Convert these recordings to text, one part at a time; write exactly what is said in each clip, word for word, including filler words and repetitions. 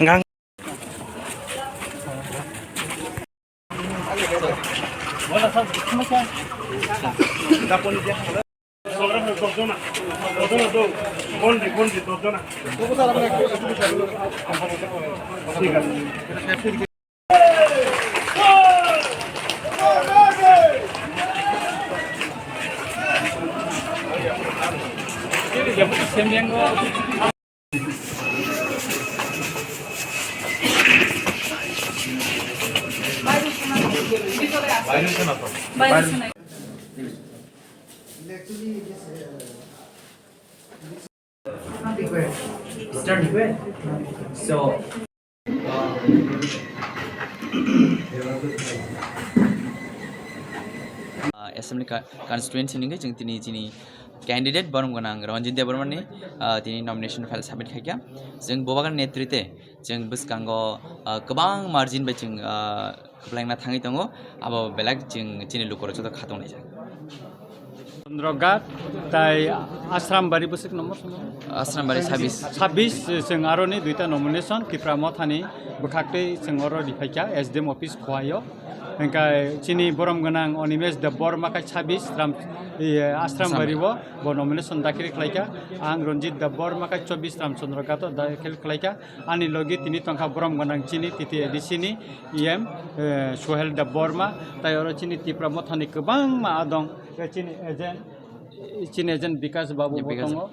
Gang. So, uh, assembly co-, constituency ni hwnkhe chwng tini chini candidate borom gwnang Ranjit Debbarma ni, ah, tini nomination file submit khaikha. Chwng Bubagra netrite chwng bwskango, ah, kwbang margin bai chwng, ah, kwplaina thangwi tongo. Abo belai chwng chini lukurok joto khatunglaijak. Chandra Ghat tai Ashram Bari bwswk number swngo? Ashram Bari sabis. Sabis, chwng aroni duita nomination Tipra Mothani bwkhaktwi chwng oro riphaikha S D M office Khowai o. Hingkhe chini borom gwnang Animesh Debbarma khai sabis Ram, iye, Ashram Ashram Bari Bari. O bo nomination dakhil khlaikha. Ang Ranjit Debbarma khai chobis Ramchandra Ghat o dakhil khlaikha. Ani logi tini tongkha borom gwnang chini T T A D C ni E M, eh, Sohel Debbarma, tai oro chini Tipra Mothani kwbangma adong, eh, chini agent, chini agent Bikash Babu bo Bikash. Tongo.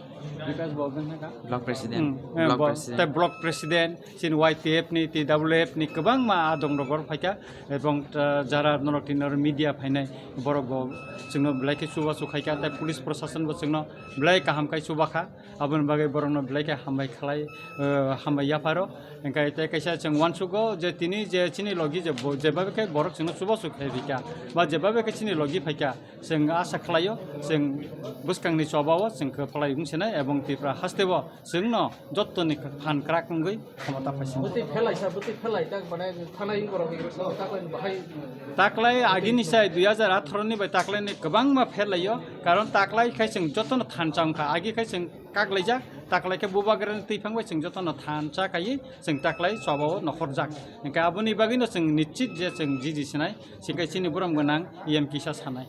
Bikash Babu wngkha. Block president. Hmm, eh, Block bo, president. Tai block president, chini Y T F ni, T W F ni kwbangma adong rok oro phaikha. Ebong, eh, jara norok tini oro media phainai borok bo chwngno belai khe chubachu khaikha, tai police prosason bo chwngno belai kaham khai chubakha. Aboni bagwi borokno belai khe hambai khlai, eh, hambai yapharo. Hingkhe tei kaisa chwng uansugo je tini je chini logi je bo-, jebabe khe borok chwngno chubachu khairikha, ba jebabe khe chini logi phaikha, chwng asa khlaio, chwng bwskangni chobao chwng khe phalai wng sinai, ebong Tripura hasteo chwngno jottoni phan kwrak wngwi khomota phaising. Bwtwi phelai sa, bwtwi phelai tak, mane, thanai borok ni tak bahai. Taklai agini sai dui hajar atharo ni bai taklai ni kwbangma phelaio, karon taklai khai chwng jotono thansa wngkha, agi khai chwng kaklaijak, taklai khe bubagrani twiphang bai chwng jotono thansa khaiwi chwng taklai chobao nokhorjak. Hingkhe aboni bagwino chwng nischit je chwng jiji sinai, singkhe chini borom gwnang E M kisa sanai.